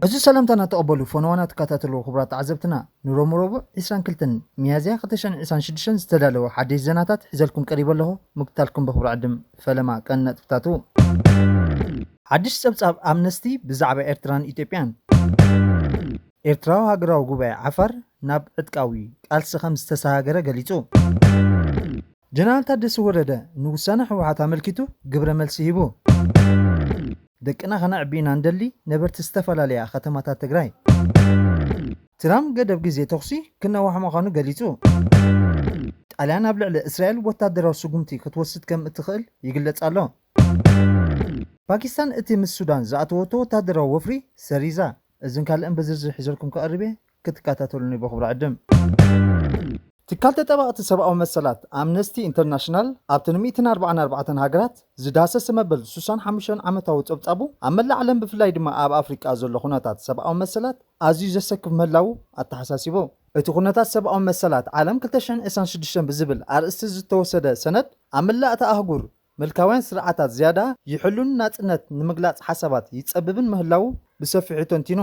እዚ ሰላምታና ተቐበሉ፣ ፈነዋና ትከታተሉ ክቡራት ተዓዘብትና። ንሮም ረቡዕ ዕስራን ክልተን ሚያዝያ ክልተ ሽሕን ዕስራን ሽዱሽተን ዝተዳለወ ሓደሽ ዜናታት ሒዘልኩም ቀሪበ ኣለኹ። ምክታልኩም ብኽብሪ ዕድም ፈለማ ቀን ነጥብታቱ። ሓድሽ ጸብጻብ ኣምነስቲ ብዛዕባ ኤርትራን ኢትዮጵያን። ኤርትራዊ ሃገራዊ ጉባኤ ዓፋር ናብ ዕጥቃዊ ቃልሲ ከም ዝተሰሃገረ ገሊጹ። ጀነራል ታደሰ ወረደ ንውሳነ ህወሓት ኣመልኪቱ ግብረ መልሲ ሂቡ። ደቅና ከነዕቢ ኢና እንደሊ ነበርቲ ዝተፈላለያ ከተማታት ትግራይ። ትራምፕ ገደብ ግዜ ተኹሲ ክነዋሕ ምዃኑ ገሊጹ። ጣልያን ኣብ ልዕሊ እስራኤል ወታደራዊ ስጉምቲ ክትወስድ ከም እትኽእል ይግለጽ ኣሎ። ፓኪስታን እቲ ምስ ሱዳን ዝኣተወቶ ወታደራዊ ወፍሪ ሰሪዛ። እዝን ካልእን ብዝርዝር ሒዘልኩም ክቐርብ እየ፣ ክትከታተሉኒ ብኽብሪ ዕድም። ትካል ተጠባቕቲ ሰብኣዊ መሰላት ኣምነስቲ ኢንተርናሽናል ኣብቲ ን ሚእትን ኣርባዓን ኣርባዕተን ሃገራት ዝዳሰስ መበል ሱሳን ሓሙሽተን ዓመታዊ ጸብጻቡ ኣብ መላእ ዓለም ብፍላይ ድማ ኣብ ኣፍሪቃ ዘሎ ኩነታት ሰብኣዊ መሰላት ኣዝዩ ዘሰክፍ ምህላዉ ኣተሓሳሲቡ። እቲ ኩነታት ሰብኣዊ መሰላት ዓለም ክልተ ሽሕን ዕስራን ሽዱሽተን ብዝብል ኣርእስቲ ዝተወሰደ ሰነድ ኣብ መላእ እታ ኣህጉር ምልካውያን ስርዓታት ዝያዳ ይሕሉን ናጽነት ንምግላጽ ሓሳባት ይጸብብን ምህላዉ ብሰፊሑ ተንቲኑ።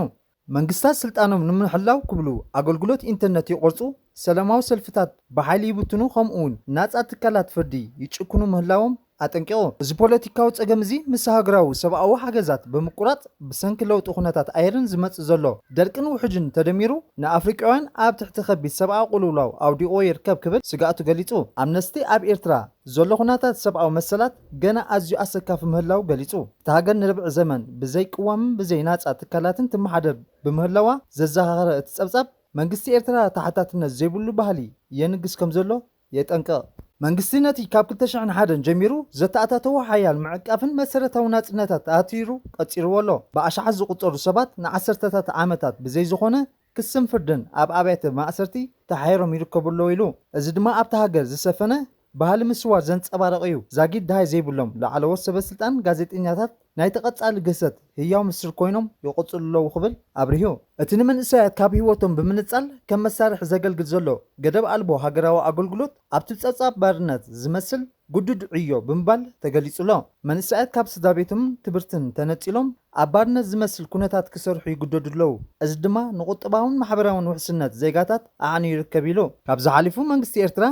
መንግስታት ስልጣኖም ንምሕላው ክብሉ ኣገልግሎት ኢንተርነት ይቖርጹ፣ ሰላማዊ ሰልፍታት ብሓይሊ ይብትኑ፣ ከምኡውን ናጻ ትካላት ፍርዲ ይጭክኑ ምህላዎም ኣጠንቂቑ። እዚ ፖለቲካዊ ጸገም እዚ ምስ ሃገራዊ ሰብኣዊ ሓገዛት ብምቁራጽ ብሰንኪ ለውጢ ኩነታት ኣየርን ዝመጽእ ዘሎ ደርቅን ውሕጅን ተደሚሩ ንኣፍሪቃውያን ኣብ ትሕቲ ከቢድ ሰብኣዊ ቅልውላው ኣውዲቕዎ ይርከብ ክብል ስግኣቱ ገሊጹ። ኣምነስቲ ኣብ ኤርትራ ዘሎ ኩነታት ሰብኣዊ መሰላት ገና ኣዝዩ ኣሰካፊ ምህላው ገሊጹ። እታ ሃገር ንርብዒ ዘመን ብዘይ ቅዋምን ብዘይ ናጻ ትካላትን ትመሓደር ብምህላዋ ዘዘኻኸረ እቲ ጸብጻብ፣ መንግስቲ ኤርትራ ተሓታትነት ዘይብሉ ባህሊ የንግስ ከም ዘሎ የጠንቅቕ። መንግስቲ ነቲ ካብ ክልተ ሽሕን ሓደን ጀሚሩ ዘተኣታተዎ ሓያል ምዕቃፍን መሰረታዊ ናጽነታት ኣትይሩ ቀጺርዎ ኣሎ። ብኣሽሓት ዝቑጸሩ ሰባት ንዓሰርተታት ዓመታት ብዘይ ዝኾነ ክስን ፍርድን ኣብ ኣብያተ ማእሰርቲ ተሓይሮም ይርከቡ ኣለዉ ኢሉ። እዚ ድማ ኣብታ ሃገር ዝሰፈነ ባህሊ ምስዋር ዘንጸባርቕ እዩ። ዛጊድ ደሃይ ዘይብሎም ላዕለዎት ሰበ ስልጣን፣ ጋዜጠኛታት ናይቲ ቀጻሊ ግህሰት ህያው ምስክር ኮይኖም ይቕጽሉ ኣለዉ ክብል ኣብሪሁ። እቲ ንመንእሰያት ካብ ህይወቶም ብምንጻል ከም መሳርሒ ዘገልግል ዘሎ ገደብ ኣልቦ ሃገራዊ ኣገልግሎት ኣብቲ ጸብጻብ ባርነት ዝመስል ግዱድ ዕዮ ብምባል ተገሊጹ ኣሎ። መንእሰያት ካብ ስድራ ቤቶምን ትምህርትን ተነጺሎም ኣብ ባርነት ዝመስል ኩነታት ክሰርሑ ይግደዱ ኣለዉ። እዚ ድማ ንቁጠባውን ማሕበራውን ውሕስነት ዜጋታት ኣዕንዩ ይርከብ ኢሉ። ካብዚ ሓሊፉ መንግስቲ ኤርትራ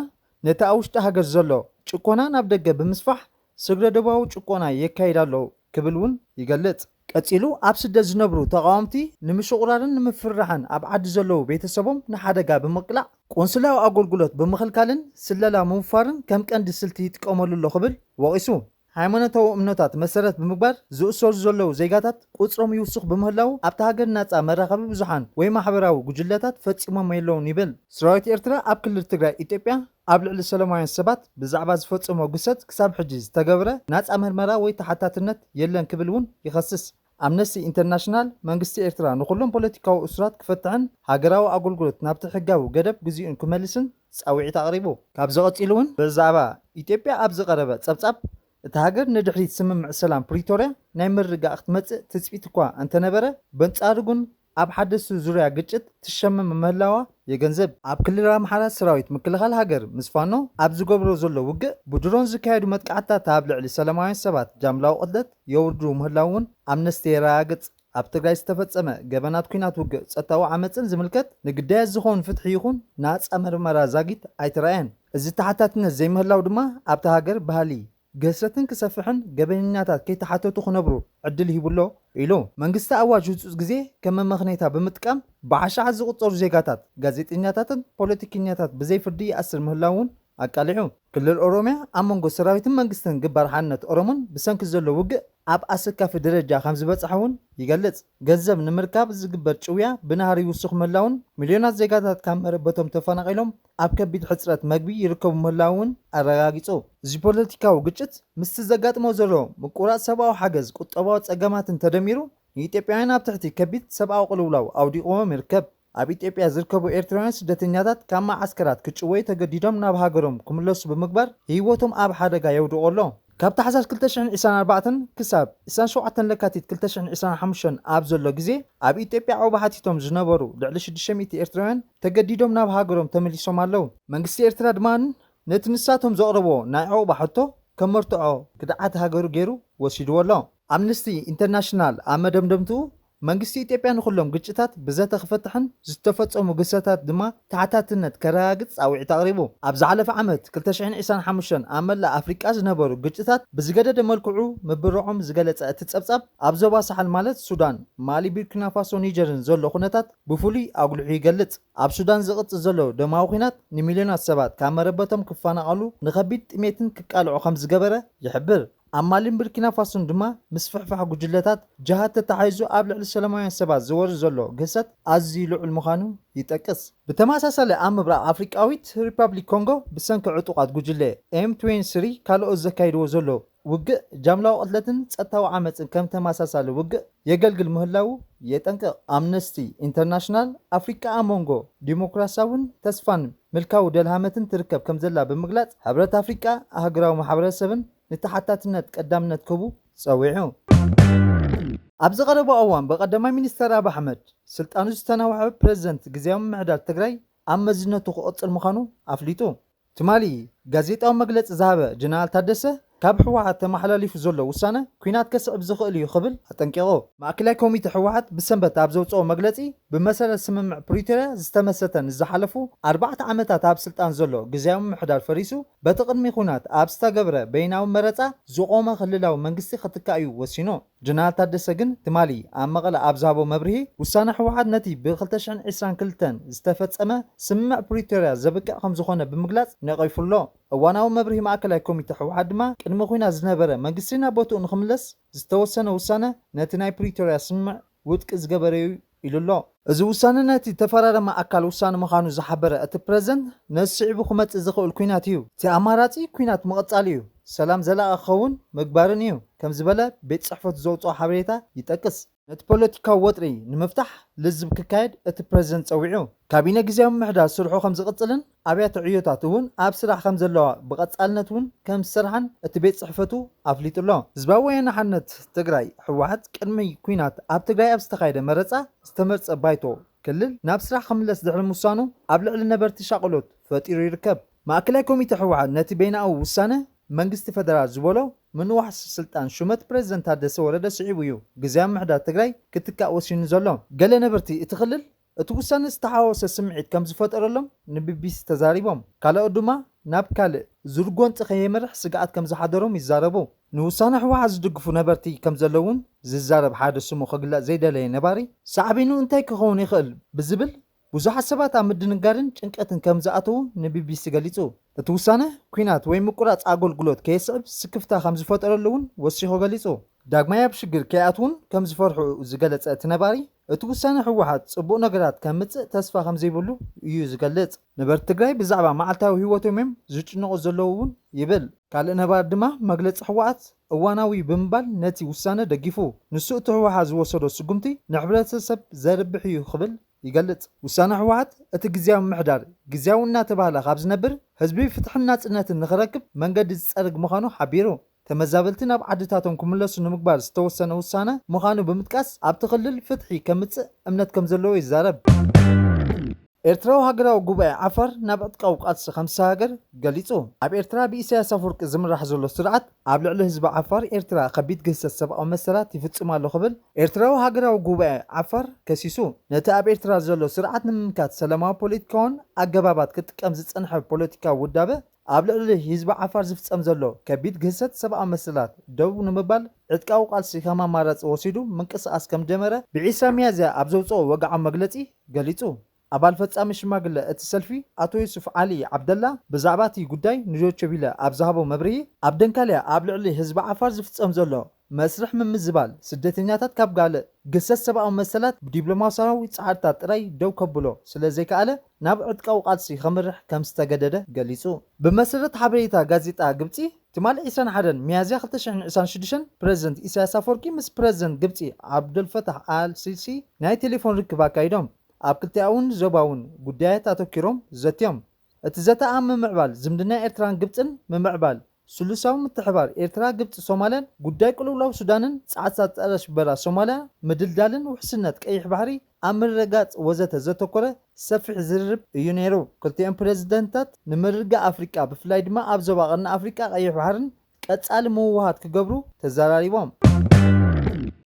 ነቲ ኣብ ውሽጢ ሃገር ዘሎ ጭቆና ናብ ደገ ብምስፋሕ ስግረ ዶባዊ ጭቆና የካይድ ኣሎ ክብል እውን ይገልጽ። ቀጺሉ ኣብ ስደት ዝነብሩ ተቓወምቲ ንምሽቑራርን ንምፍርራሕን ኣብ ዓዲ ዘለዉ ቤተሰቦም ንሓደጋ ብምቅላዕ ቆንስላዊ ኣገልግሎት ብምኽልካልን ስለላ ምውፋርን ከም ቀንዲ ስልቲ ይጥቀመሉ ኣሎ ክብል ወቒሱ። ሃይማኖታዊ እምነታት መሰረት ብምግባር ዝእሰሩ ዘለዉ ዜጋታት ቁጽሮም ይውስኽ ብምህላዉ ኣብታ ሃገር ናጻ መራኸቢ ብዙሓን ወይ ማሕበራዊ ጉጅለታት ፈጺሞም የለውን ይብል። ሰራዊት ኤርትራ ኣብ ክልል ትግራይ ኢትዮጵያ ኣብ ልዕሊ ሰላማውያን ሰባት ብዛዕባ ዝፈጸሞ ግሰት ክሳብ ሕጂ ዝተገብረ ናጻ መርመራ ወይ ተሓታትነት የለን ክብል እውን ይኸስስ። ኣምነስቲ ኢንተርናሽናል መንግስቲ ኤርትራ ንኹሎም ፖለቲካዊ እሱራት ክፈትሕን ሃገራዊ ኣገልግሎት ናብቲ ሕጋዊ ገደብ ግዚኡን ክመልስን ጻውዒት ኣቕሪቡ። ካብዚ ቀጺሉ እውን ብዛዕባ ኢትዮጵያ ኣብ ዝቐረበ ጸብጻብ፣ እታ ሃገር ንድሕሪት ስምምዕ ሰላም ፕሪቶርያ ናይ ምርግጋእ ክትመጽእ ትጽቢት እኳ እንተነበረ፣ በንጻሩ ግን ኣብ ሓደስቲ ዙርያ ግጭት ትሸመም ምህላዋ የገንዝብ። ኣብ ክልል ኣምሓራ ሰራዊት ምክልኻል ሃገር ምስ ፋኖ ኣብ ዝገብሮ ዘሎ ውግእ ብድሮን ዝካየዱ መጥቃዕትታት ኣብ ልዕሊ ሰላማውያን ሰባት ጃምላዊ ቅትለት የውርዱ ምህላው እውን ኣምነስቲ የረጋግጽ። ኣብ ትግራይ ዝተፈጸመ ገበናት ኲናት ውግእ ጸጥታዊ ዓመጽን ዝምልከት ንግዳያት ዝኾን ፍትሒ ይኹን ናጻ መርመራ ዛጊት ኣይተራእየን። እዚ ተሓታትነት ዘይምህላው ድማ ኣብታ ሃገር ባህሊ ገሰትን ክሰፍሕን ገበነኛታት ከይተሓተቱ ክነብሩ ዕድል ሂቡ ኣሎ ኢሉ። መንግስቲ ኣዋጅ ህጹጽ ግዜ ከም መመኽነይታ ብምጥቃም ብዓሻዓት ዝቑጸሩ ዜጋታት፣ ጋዜጠኛታትን ፖለቲከኛታት ብዘይ ፍርዲ ይኣስር ምህላው እውን ኣቃሊሑ። ክልል ኦሮሚያ ኣብ መንጎ ሰራዊትን መንግስትን ግንባር ሓርነት ኦሮሞን ብሰንኪ ዘሎ ውግእ ኣብ ኣሰካፊ ደረጃ ከም ዝበጽሐ እውን ይገልጽ። ገንዘብ ንምርካብ ዝግበር ጭውያ ብናህሪ ይውስኽ ምህላውን ሚልዮናት ዜጋታት ካብ መረበቶም ተፈናቒሎም ኣብ ከቢድ ሕጽረት መግቢ ይርከቡ ምህላው እውን ኣረጋጊጹ። እዚ ፖለቲካዊ ግጭት ምስቲ ዘጋጥሞ ዘሎ ምቁራጽ ሰብኣዊ ሓገዝ፣ ቁጠባዊ ጸገማትን ተደሚሩ ንኢትዮጵያውያን ኣብ ትሕቲ ከቢድ ሰብኣዊ ቅልውላው ኣውዲቕዎም ይርከብ። ኣብ ኢትዮጵያ ዝርከቡ ኤርትራውያን ስደተኛታት ካብ መዓስከራት ክጭወዩ ተገዲዶም ናብ ሃገሮም ክምለሱ ብምግባር ህይወቶም ኣብ ሓደጋ የውድቖ ኣሎ። ካብ ታሕሳስ ክልተ ሽሕን ዕስራን ኣርባዕተን ክሳብ ዕስራን ሸውዓተን ለካቲት ክልተ ሽሕን ዕስራን ሓሙሽተን ኣብ ዘሎ ግዜ ኣብ ኢትዮጵያ ዑቕባ ሓቲቶም ዝነበሩ ልዕሊ ሽዱሽተ ሚእቲ ኤርትራውያን ተገዲዶም ናብ ሃገሮም ተመሊሶም ኣለዉ። መንግስቲ ኤርትራ ድማ ነቲ ንሳቶም ዘቕረብዎ ናይ ዑቕባ ሕቶ ከም መርትዖ ክድዓት ሃገሩ ገይሩ ወሲድዎ ኣሎ። ኣምነስቲ ኢንተርናሽናል ኣብ መደምደምትኡ መንግስቲ ኢትዮጵያ ንኹሎም ግጭታት ብዘተ ክፈትሕን ዝተፈጸሙ ግሰታት ድማ ተሓታትነት ከረጋግጽ ጻውዒት ኣቕሪቡ። ኣብ ዝሓለፈ ዓመት ክልተ ሽሕን ዕስራን ሓሙሽተን ኣብ መላእ ኣፍሪቃ ዝነበሩ ግጭታት ብዝገደደ መልክዑ ምብርዖም ዝገለጸ እቲ ጸብጻብ፣ ኣብ ዞባ ሳሕል ማለት ሱዳን፣ ማሊ፣ ቡርኪና ፋሶ፣ ኒጀርን ዘሎ ኩነታት ብፍሉይ ኣጉሊሑ ይገልጽ። ኣብ ሱዳን ዝቕጽል ዘሎ ደማዊ ኲናት ንሚልዮናት ሰባት ካብ መረበቶም ክፈናቐሉ፣ ንኸቢድ ጥሜትን ክቃልዑ ከም ዝገበረ ይሕብር። ኣብ ማሊን ቡርኪና ፋሶን ድማ ምስፍሕፋሕ ጉጅለታት ጅሃድ ተታሒዙ ኣብ ልዕሊ ሰላማውያን ሰባት ዝወርድ ዘሎ ግህሰት ኣዝዩ ልዑል ምዃኑ ይጠቅስ። ብተመሳሳሊ ኣብ ምብራቕ ኣፍሪቃዊት ሪፓብሊክ ኮንጎ ብሰንኪ ዕጡቓት ጉጅለ ኤም ትዌንቲ ስሪ ካልኦት ዘካይድዎ ዘሎ ውግእ ጃምላዊ ቅትለትን ጸጥታዊ ዓመጽን ከም ተመሳሳሊ ውግእ የገልግል ምህላዉ የጠንቅቕ። ኣምነስቲ ኢንተርናሽናል ኣፍሪቃ ኣብ መንጎ ዲሞክራሲያውን ተስፋን ምልካዊ ደልሃመትን ትርከብ ከም ዘላ ብምግላጽ፣ ሕብረት ኣፍሪቃ ኣህጉራዊ ማሕበረሰብን ንተሓታትነት ቀዳምነት ክህቡ ጸዊዑ። ኣብዚ ቀረባ እዋን ብቀዳማይ ሚኒስተር ኣብይ ኣሕመድ ስልጣኑ ዝተናውሐ ፕረዚደንት ግዝያዊ ምምሕዳር ትግራይ ኣብ መዝነቱ ክቕጽል ምዃኑ ኣፍሊጡ። ትማሊ ጋዜጣዊ መግለጺ ዝሃበ ጀነራል ታደሰ፣ ካብ ህወሓት ተመሓላሊፉ ዘሎ ውሳነ ኲናት ከስዕብ ዝኽእል እዩ ክብል ኣጠንቂቑ። ማእከላይ ኮሚተ ህወሓት ብሰንበት ኣብ ዘውፅኦ መግለጺ፣ ብመሰረት ስምምዕ ፕሪቶርያ ዝተመሰረተ ንዝሓለፉ ኣርባዕተ ዓመታት ኣብ ስልጣን ዘሎ ግዝያዊ ምምሕዳር ፈሪሱ፣ በቲ ቅድሚ ኲናት ኣብ ዝተገብረ በይናዊ መረጻ ዝቖመ ክልላዊ መንግስቲ ክትካእ እዩ ወሲኑ። ጀነራል ታደሰ ግን ትማሊ ኣብ መቐለ ኣብ ዝሃቦ መብርሂ፣ ውሳነ ህወሓት ነቲ ብ ክልተ ሽሕን ዕስራን ክልተን ዝተፈጸመ ስምምዕ ፕሪቶርያ ዘብቅዕ ከም ዝኾነ ብምግላጽ ነቒፉ ኣሎ። እዋናዊ መብርሂ ማእከላይ ኮሚተ ህወሓት ድማ፣ ቅድሚ ኲናት ዝነበረ መንግስቲ ናብ ቦትኡ ንኽምለስ ዝተወሰነ ውሳነ ነቲ ናይ ፕሪቶርያ ስምምዕ ውድቂ ዝገበረ እዩ ኢሉ ኣሎ። እዚ ውሳነ ነቲ ተፈራራሚ ኣካል ውሳነ ምዃኑ ዝሓበረ እቲ ፕረዚደንት፣ ነዚ ስዒቡ ክመጽእ ዝኽእል ኲናት እዩ። እቲ ኣማራጺ ኲናት ምቕጻል እዩ፣ ሰላም ዘላቒ ክኸውን ምግባርን እዩ ከም ዝበለ ቤት ጽሕፈቱ ዘውጽኦ ሓበሬታ ይጠቅስ። ነቲ ፖለቲካዊ ወጥሪ ንምፍታሕ ልዝብ ክካየድ እቲ ፕረዚደንት ጸዊዑ። ካቢነ ግዝያዊ ምምሕዳር ስርሑ ከም ዝቕጽልን ኣብያተ ዕዮታት እውን ኣብ ስራሕ ከም ዘለዋ ብቐጻልነት እውን ከም ዝሰርሓን እቲ ቤት ጽሕፈቱ ኣፍሊጡ ኣሎ። ህዝባዊ ወያነ ሓርነት ትግራይ ህወሓት ቅድሚ ኲናት ኣብ ትግራይ ኣብ ዝተኻየደ መረጻ ዝተመርጸ ባይቶ ክልል ናብ ስራሕ ክምለስ ድሕሪ ምውሳኑ ኣብ ልዕሊ ነበርቲ ሻቕሎት ፈጢሩ ይርከብ። ማእከላይ ኮሚተ ህወሓት ነቲ በይናዊ ውሳነ መንግስቲ ፈደራል ዝበሎ ምንዋሕ ስልጣን ሹመት ፕረዚደንት ታደሰ ወረደ ስዒቡ እዩ ግዝያዊ ምምሕዳር ትግራይ ክትካእ ወሲኑ ዘሎ። ገለ ነበርቲ እቲ ክልል እቲ ውሳነ ዝተሓዋወሰ ስምዒት ከም ዝፈጠረሎም ንቢቢሲ ተዛሪቦም። ካልኦት ድማ ናብ ካልእ ዙር ጎንፂ ከየምርሕ ስግኣት ከም ዝሓደሮም ይዛረቡ። ንውሳነ ህወሓት ዝድግፉ ነበርቲ ከም ዘለዉ እውን ዝዛረብ ሓደ ስሙ ክግለጽ ዘይደለየ ነባሪ፣ ሳዕቤኑ እንታይ ክኸውን ይኽእል ብዝብል ብዙሓት ሰባት ኣብ ምድንጋርን ጭንቀትን ከም ዝኣተዉ ንቢቢሲ ገሊጹ። እቲ ውሳነ፣ ኲናት ወይ ምቁራጽ ኣገልግሎት ከየስዕብ ስክፍታ ከም ዝፈጠረሉ እውን ወሲኹ ገሊጹ። ዳግማይ ኣብ ሽግር ከይኣትዉን ከም ዝፈርሑ ዝገለጸ እቲ ነባሪ፣ እቲ ውሳነ ህወሓት ጽቡቕ ነገራት ከምጽእ ተስፋ ከም ዘይብሉ እዩ ዝገልጽ። ነበርቲ ትግራይ ብዛዕባ መዓልታዊ ህይወቶም እዮም ዝጭነቑ ዘለዉ እውን ይብል። ካልእ ነባሪ ድማ፣ መግለጺ ህወሓት እዋናዊ ብምባል ነቲ ውሳነ ደጊፉ። ንሱ እቲ ህወሓት ዝወሰዶ ስጉምቲ ንሕብረተሰብ ዘርብሕ እዩ ክብል ይገልጽ። ውሳነ ህወሓት እቲ ግዝያዊ ምምሕዳር ግዝያዊ እናተባህለ ካብ ዝነብር፣ ህዝቢ ፍትሕን ናጽነትን ንኽረክብ መንገዲ ዝጸርግ ምዃኑ ሓቢሩ። ተመዛበልቲ ናብ ዓድታቶም ክምለሱ ንምግባር ዝተወሰነ ውሳነ ምዃኑ ብምጥቃስ፣ ኣብቲ ክልል ፍትሒ ከምጽእ እምነት ከም ዘለዎ ይዛረብ። ኤርትራዊ ሃገራዊ ጉባኤ ዓፋር ናብ ዕጥቃዊ ቃልሲ ከም ዝሰጋገር ገሊጹ። ኣብ ኤርትራ ብኢሳያስ ኣፈወርቂ ዝምራሕ ዘሎ ስርዓት ኣብ ልዕሊ ህዝቢ ዓፋር ኤርትራ ከቢድ ግህሰት ሰብኣዊ መሰላት ይፍጽም ኣሎ ክብል ኤርትራዊ ሃገራዊ ጉባኤ ዓፋር ከሲሱ። ነቲ ኣብ ኤርትራ ዘሎ ስርዓት ንምምካት ሰላማዊ ፖለቲካውን ኣገባባት ክጥቀም ዝጸንሐ ፖለቲካዊ ውዳበ ኣብ ልዕሊ ህዝቢ ዓፋር ዝፍጸም ዘሎ ከቢድ ግህሰት ሰብኣዊ መሰላት ደው ንምባል ዕጥቃዊ ቃልሲ ከም ኣማራጺ ወሲዱ ምንቅስቓስ ከም ጀመረ ብዒስራ ሚያዝያ ኣብ ዘውጽኦ ወግዓዊ መግለጺ ገሊጹ። ኣባል ፈጻሚ ሽማግለ እቲ ሰልፊ ኣቶ ዩሱፍ ዓሊ ዓብደላ ብዛዕባ እቲ ጉዳይ ንዶቸ ቪለ ኣብ ዝሃቦ መብርሂ፣ ኣብ ደንካልያ ኣብ ልዕሊ ህዝቢ ዓፋር ዝፍጸም ዘሎ መስርሕ ምምዝባል ስደተኛታት ካብ ካልእ ግህሰት ሰብኣዊ መሰላት ብዲፕሎማስያዊ ጻዕርታት ጥራይ ደው ከብሎ ስለ ዘይከኣለ ናብ ዕጥቃዊ ቃልሲ ከምርሕ ከም ዝተገደደ ገሊጹ። ብመሰረት ሓበሬታ ጋዜጣ ግብጺ፣ ትማሊ ዕስራን ሓደን ሚያዝያ ክልተ ሽሕን ዕስራን ሽዱሽተን ፕረዚደንት ኢሳያስ ኣፈወርቂ ምስ ፕረዚደንት ግብጺ ዓብደልፈታሕ ኣል ሲሲ ናይ ቴሌፎን ርክብ ኣካይዶም። ኣብ ክልቲኣውን ዞባውን ጉዳያት ኣተኪሮም ዘትዮም። እቲ ዘተ ኣብ ምምዕባል ዝምድና ኤርትራን ግብጽን፣ ምምዕባል ስሉሳዊ ምትሕብባር ኤርትራ፣ ግብጺ፣ ሶማልያን፣ ጉዳይ ቅልውላው ሱዳንን ጻዕርታት ጸረ ሽበራ ሶማልያ፣ ምድልዳልን ውሕስነት ቀይሕ ባሕሪ ኣብ ምርግጋጽ ወዘተ ዘተኮረ ሰፊሕ ዝርርብ እዩ ነይሩ። ክልቲኦም ፕረዚደንታት ንምርግጋእ ኣፍሪቃ፣ ብፍላይ ድማ ኣብ ዞባ ቀርኒ ኣፍሪቃ ቀይሕ ባሕርን ቀጻሊ ምውህሃድ ክገብሩ ተዘራሪቦም።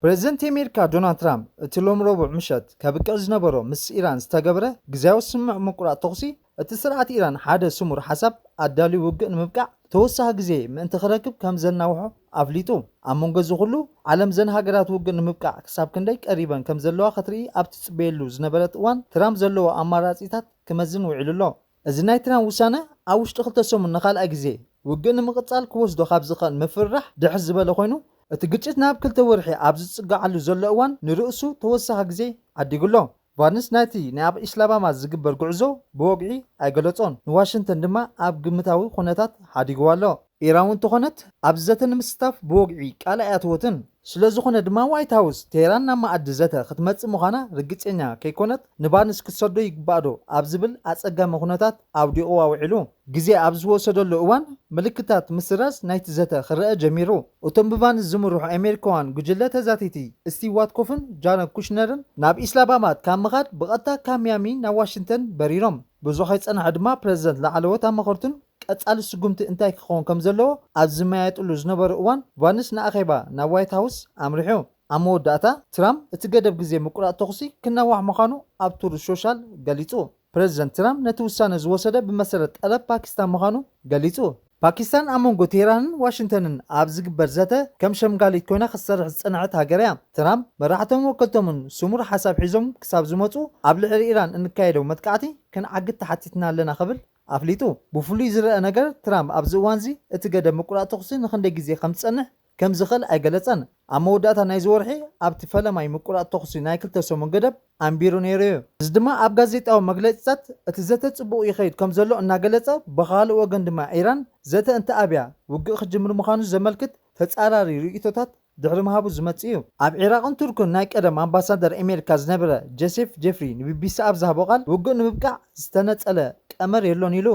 ፕረዚደንት ኣሜሪካ ዶናልድ ትራምፕ እቲ ሎም ረቡዕ ምሸት ከብቅዕ ዝነበሮ ምስ ኢራን ዝተገብረ ግዜያዊ ስምምዕ ምቁራጽ ተኹሲ፣ እቲ ስርዓት ኢራን ሓደ ስሙር ሓሳብ ኣዳልዩ ውግእ ንምብቃዕ ተወሳኺ ግዜ ምእንቲ ክረክብ ከም ዘናውሖ ኣፍሊጡ። ኣብ መንጎ እዚ ኩሉ፣ ዓለም ዘን ሃገራት ውግእ ንምብቃዕ ክሳብ ክንደይ ቀሪበን ከም ዘለዋ ክትርኢ ኣብ ትጽበየሉ ዝነበረት እዋን፣ ትራምፕ ዘለዎ ኣማራጺታት ክመዝን ውዒሉ ኣሎ። እዚ ናይ ትራምፕ ውሳነ፣ ኣብ ውሽጢ ክልተ ሰሙን ንኻልኣይ ግዜ ውግእ ንምቕጻል ክወስዶ ካብ ዝኽእል ምፍርራሕ ድሕር ዝበለ ኮይኑ፣ እቲ ግጭት ናብ ክልተ ወርሒ ኣብ ዝጽጋዓሉ ዘሎ እዋን፣ ንርእሱ ተወሳኺ ግዜ ዓዲጉ ኣሎ። ቫንስ ናይቲ ናይ ኣብ ኢስላማባድ ዝግበር ጉዕዞ ብወግዒ ኣይገለጾን፣ ንዋሽንግተን ድማ ኣብ ግምታዊ ኩነታት ሓዲግዋ ኣሎ። ኢራን እውን እንተኾነት፣ ኣብዚ ዘተ ንምስታፍ ብወግዒ ቃል ኣይኣተወትን። ስለ ዝኾነ ድማ፣ ዋይት ሃውስ ቴህራን ናብ መኣዲ ዘተ ክትመጽእ ምዃና ርግጸኛ ከይኮነት፣ ንቫንስ ክትሰዶ ይግባእ ዶ ኣብ ዝብል ኣጸጋሚ ኩነታት ኣውዲቕዋ ውዒሉ። ግዜ ኣብ ዝወሰደሉ እዋን፣ ምልክታት ምስራዝ ናይቲ ዘተ ክረአ ጀሚሩ። እቶም ብቫንስ ዝምርሑ ኣሜሪካውያን ጉጅለ ተዛተይቲ፣ ስቲቭ ዋትኮፍን ጃረድ ኩሽነርን፣ ናብ ኢስላማባድ ካብ ምኻድ ብቐጥታ ካብ ሚያሚ ናብ ዋሽንግተን በሪሮም። ብዙሕ ከይጸንሐ ድማ፣ ፕረዚደንት ላዕለዎት ኣማኸርቱን ቀጻሊ ስጉምቲ እንታይ ክኸውን ከም ዘለዎ ኣብ ዝመያየጥሉ ዝነበሩ እዋን፣ ቫንስ ንኣኼባ ናብ ዋይት ሃውስ ኣምሪሑ። ኣብ መወዳእታ፣ ትራምፕ እቲ ገደብ ግዜ ምቁራጽ ተኹሲ ክናዋሕ ምዃኑ ኣብ ትሩዝ ሶሻል ገሊጹ። ፕረዚደንት ትራምፕ ነቲ ውሳነ ዝወሰደ ብመሰረት ጠለብ ፓኪስታን ምዃኑ ገሊጹ። ፓኪስታን ኣብ መንጎ ቴህራንን ዋሽንግተንን ኣብ ዝግበር ዘተ ከም ሸምጋሊት ኮይና ክትሰርሕ ዝጸንሐት ሃገር እያ። ትራምፕ፣ መራሕቶም ወከልቶምን ስሙር ሓሳብ ሒዞም ክሳብ ዝመጹ፣ ኣብ ልዕሊ ኢራን እንካየደው መጥቃዕቲ ክንዓግት ተሓቲትና ኣለና ክብል ኣፍሊጡ። ብፍሉይ ዝረአ ነገር፣ ትራምፕ ኣብዚ እዋንዚ እቲ ገደብ ምቁራጽ ተኹሲ ንኽንደይ ግዜ ከም ዝጸንሕ ከም ዝኽእል ኣይገለጸን። ኣብ መወዳእታ ናይዚ ወርሒ ኣብቲ ፈለማይ ምቁራጽ ተኹሲ ናይ ክልተ ሰሙን ገደብ ኣንቢሩ ነይሩ እዩ። እዚ ድማ ኣብ ጋዜጣዊ መግለጺታት እቲ ዘተ ጽቡቕ ይኸይድ ከም ዘሎ እናገለጸ፣ ብኻልእ ወገን ድማ ኢራን ዘተ እንተኣብያ ውግእ ክጅምር ምዃኑ ዘመልክት ተጻራሪ ርእይቶታት ድሕሪ ምሃቡ ዝመጽእ እዩ። ኣብ ዒራቕን ቱርክን ናይ ቀደም ኣምባሳደር ኣሜሪካ ዝነበረ ጆሴፍ ጄፍሪ ንቢቢሲ ኣብ ዝሃቦ ቃል፣ ውግእ ንምብቃዕ ዝተነጸለ ቀመር የሎን ኢሉ።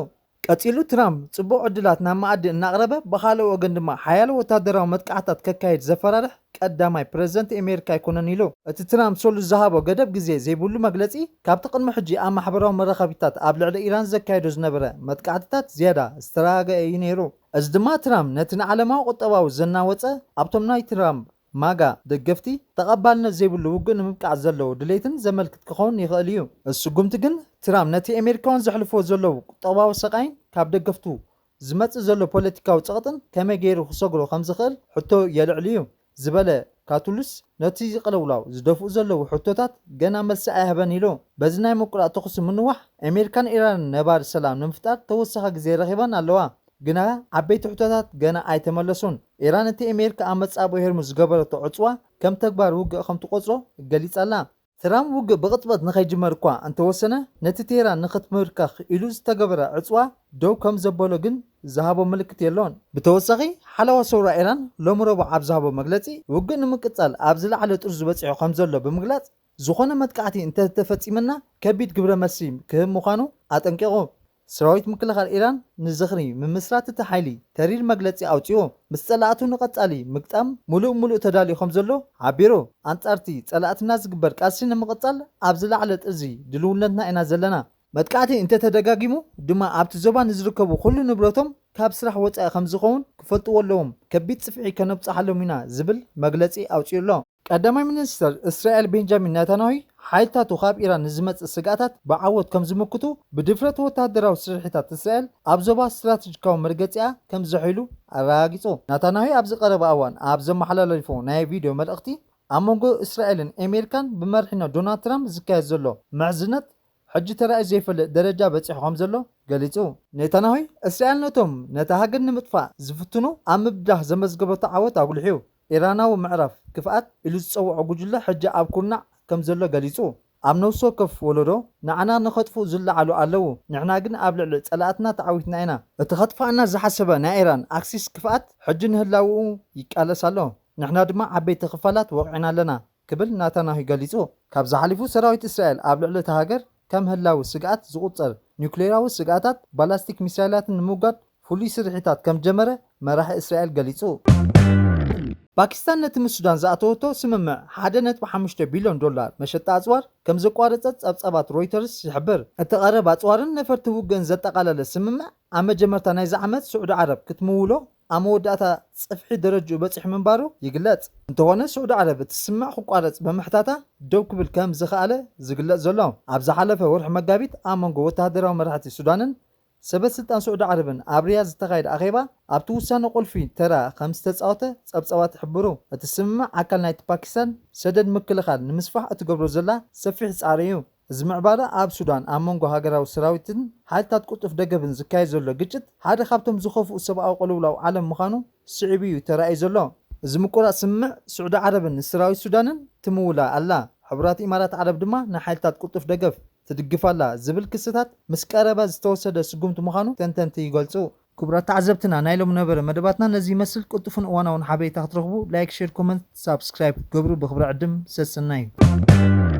ቀጺሉ፣ ትራምፕ ጽቡቕ ዕድላት ናብ መኣዲ እናቕረበ፣ ብኻልእ ወገን ድማ ሓያሎ ወታደራዊ መጥቃዕታት ከካይድ ዘፈራርሕ ቀዳማይ ፕረዚደንት ኣሜሪካ ኣይኮነን ኢሉ። እቲ ትራምፕ ሰሉስ ዝሃቦ ገደብ ግዜ ዘይብሉ መግለጺ፣ ካብቲ ቅድሚ ሕጂ ኣብ ማሕበራዊ መራኸቢታት ኣብ ልዕሊ ኢራን ዘካየዶ ዝነበረ መጥቃዕትታት ዝያዳ ዝተረጋገአ እዩ ነይሩ። እዚ ድማ፣ ትራምፕ ነቲ ንዓለማዊ ቁጠባዊ ዘናወጸ፣ ኣብቶም ናይ ትራምፕ ማጋ ደገፍቲ ተቐባልነት ዘይብሉ ውግእ ንምብቃዕ ዘለዎ ድሌትን ዘመልክት ክኸውን ይኽእል እዩ። እዚ ስጉምቲ ግን፣ ትራምፕ ነቲ ኣሜሪካውያን ዘሕልፎ ዘለዉ ቁጠባዊ ሰቓይን ካብ ደገፍቱ ዝመጽእ ዘሎ ፖለቲካዊ ጸቕጥን ከመይ ገይሩ ክሰግሮ ከም ዝኽእል ሕቶ የልዕል እዩ ዝበለ ካቱሉስ፣ ነቲ ቅልውላው ዝደፍኡ ዘለዉ ሕቶታት ገና መልሲ ኣይሃበን ኢሉ። በዚ ናይ ምቁራጽ ተኹሲ ምንዋሕ፣ ኣሜሪካን ኢራንን ነባሪ ሰላም ንምፍጣር ተወሳኺ ግዜ ረኺበን ኣለዋ። ግና ዓበይቲ ሕቶታት ገና ኣይተመለሱን። ኢራን እቲ ኣሜሪካ ኣብ መጻብቦ ሄርሙዝ ዝገበረቶ ዕጽዋ ከም ተግባር ውግእ ከም ትቖጽሮ ገሊጻ ኣላ። ትራምፕ ውግእ ብቕጽበት ንኸይጅመር እኳ እንተወሰነ፣ ነቲ ቴህራን ንኽትምብርከኽ ኢሉ ዝተገበረ ዕጽዋ ደው ከም ዘበሎ ግን ዝሃቦ ምልክት የሎን። ብተወሳኺ፣ ሓለዋ ሰውራ ኢራን ሎሚ ረቡዕ ኣብ ዝሃቦ መግለጺ፣ ውግእ ንምቅጻል ኣብ ዝለዓለ ጥርዙ በጺሑ ከም ዘሎ ብምግላጽ፣ ዝኾነ መጥቃዕቲ እንተተፈጺመና ከቢድ ግብረ መልሲ ክህብ ምዃኑ ኣጠንቂቑ። ሰራዊት ምክልኻል ኢራን ንዝኽሪ ምምስራት እቲ ሓይሊ ተሪር መግለጺ ኣውጺኡ፣ ምስ ጸላእቱ ንቐጻሊ ምግጣም ምሉእ ምሉእ ተዳልዩ ከም ዘሎ ሓቢሩ። ኣንጻርቲ ጸላእትና ዝግበር ቃልሲ ንምቕጻል ኣብ ዝለዓለ ጥርዚ ድልውነትና ኢና ዘለና። መጥቃዕቲ እንተተደጋጊሙ ድማ ኣብቲ ዞባ ንዝርከቡ ኩሉ ንብረቶም ካብ ስራሕ ወጻኢ ከም ዝኸውን ክፈልጥዎ ኣለዎም። ከቢድ ጽፍዒ ከነብጽሓሎም ኢና ዝብል መግለጺ ኣውጺኡ ኣሎ። ቀዳማይ ሚኒስተር እስራኤል ቤንጃሚን ናታንያሁ፣ ሓይልታቱ ካብ ኢራን ንዝመጽእ ስግኣታት ብዓወት ከም ዝምክቱ፣ ብድፍረት ወተሃደራዊ ስርሒታት እስራኤል ኣብ ዞባ ስትራተጂካዊ መርገጺኣ ከም ዘሐይሉ ኣረጋጊጹ። ናታንያሁ ኣብዚ ቀረባ እዋን ኣብ ዘመሓላለፎ ናይ ቪድዮ መልእኽቲ፣ ኣብ መንጎ እስራኤልን ኣሜሪካን ብመሪሕነት ዶናልድ ትራምፕ ዝካየድ ዘሎ ምሕዝነት ሕጂ ተራእዩ ዘይፈልጥ ደረጃ በጺሑ ከም ዘሎ ገሊጹ። ኔታንያሁ፣ እስራኤል ነቶም ነታ ሃገር ንምጥፋእ ዝፍትኑ ኣብ ምብዳህ ዘመዝገበቶ ዓወት ኣጉሊሑ፣ ኢራናዊ ምዕራፍ ክፍኣት ኢሉ ዝጸውዖ ጉጅለ ሕጂ ኣብ ኩርናዕ ከም ዘሎ ገሊጹ። ኣብ ነፍሲ ወከፍ ወለዶ ንዓና ንኸጥፍኡ ዝለዓሉ ኣለዉ፣ ንሕና ግን ኣብ ልዕሊ ጸላእትና ተዓዊትና ኢና። እቲ ከጥፍኣና ዝሓሰበ ናይ ኢራን ኣክሲስ ክፍኣት ሕጂ ንህላውኡ ይቃለስ ኣሎ። ንሕና ድማ ዓበይቲ ክፋላት ወቒዕና ኣለና ክብል ናታንያሁ ገሊጹ። ካብዚ ሓሊፉ ሰራዊት እስራኤል ኣብ ልዕሊ እታ ሃገር ከም ህላዊ ስግኣት ዝቑጸር ኒውክሌራዊ ስግኣታት፣ ባላስቲክ ሚሳይላትን ንምውጋድ ፍሉይ ስርሒታት ከም ጀመረ መራሒ እስራኤል ገሊጹ። ፓኪስታን ነቲ ምስ ሱዳን ዝኣተወቶ ስምምዕ ሓደ ነጥቢ ሓሙሽተ ቢልዮን ዶላር መሸጣ ኣጽዋር ከም ዘቋረጸት ጸብጻባት ሮይተርስ ይሕብር። እቲ ቀረብ ኣጽዋርን ነፈርቲ ውግእን ዘጠቓለለ ስምምዕ ኣብ መጀመርታ ናይዚ ዓመት ስዑዲ ዓረብ ክትምውሎ ኣብ መወዳእታ ጽፍሒ ደረጅኡ በጺሑ ምንባሩ ይግለጽ። እንተኾነ ስዑዲ ዓረብ እቲ ስምምዕ ክቋረጽ ብምሕታታ ደው ክብል ከም ዝኸኣለ ዝግለጽ ዘሎ ኣብ ዝሓለፈ ወርሒ መጋቢት ኣብ መንጎ ወተሃደራዊ መራሕቲ ሱዳንን ሰበ ስልጣን ስዑዲ ዓረብን ኣብ ሪያድ ዝተኻየደ ኣኼባ ኣብቲ ውሳነ ቁልፊ ተራ ከም ዝተጻወተ ጸብጻባት ይሕብሩ። እቲ ስምምዕ ኣካል ናይቲ ፓኪስታን ሰደድ ምክልኻል ንምስፋሕ እትገብሮ ዘላ ሰፊሕ ጻዕሪ እዩ። እዚ ምዕባለ ኣብ ሱዳን ኣብ መንጎ ሃገራዊ ሰራዊትን ሓይልታት ቅልጡፍ ደገፍን ዝካየድ ዘሎ ግጭት ሓደ ካብቶም ዝኸፍኡ ሰብኣዊ ቅልውላው ዓለም ምዃኑ ስዒቡ እዩ ተራእዩ ዘሎ። እዚ ምቁራጽ ስምምዕ ስዑዲ ዓረብን ንሰራዊት ሱዳንን ትምውላ ኣላ። ሕቡራት ኢማራት ዓረብ ድማ ንሓይልታት ቅልጡፍ ደገፍ ትድግፍ ኣላ ዝብል ክስታት ምስ ቀረበ ዝተወሰደ ስጉምቲ ምዃኑ ተንተንቲ ይገልጹ። ክቡራት ተዓዘብትና ናይ ሎም ነበረ መደባትና ነዚ ይመስል። ቅልጡፍን እዋናውን ሓበሬታ ክትረኽቡ ላይክ፣ ሼር፣ ኮመንት፣ ሳብስክራይብ ክትገብሩ ብክብሪ ዕድም ሰሰናዩ።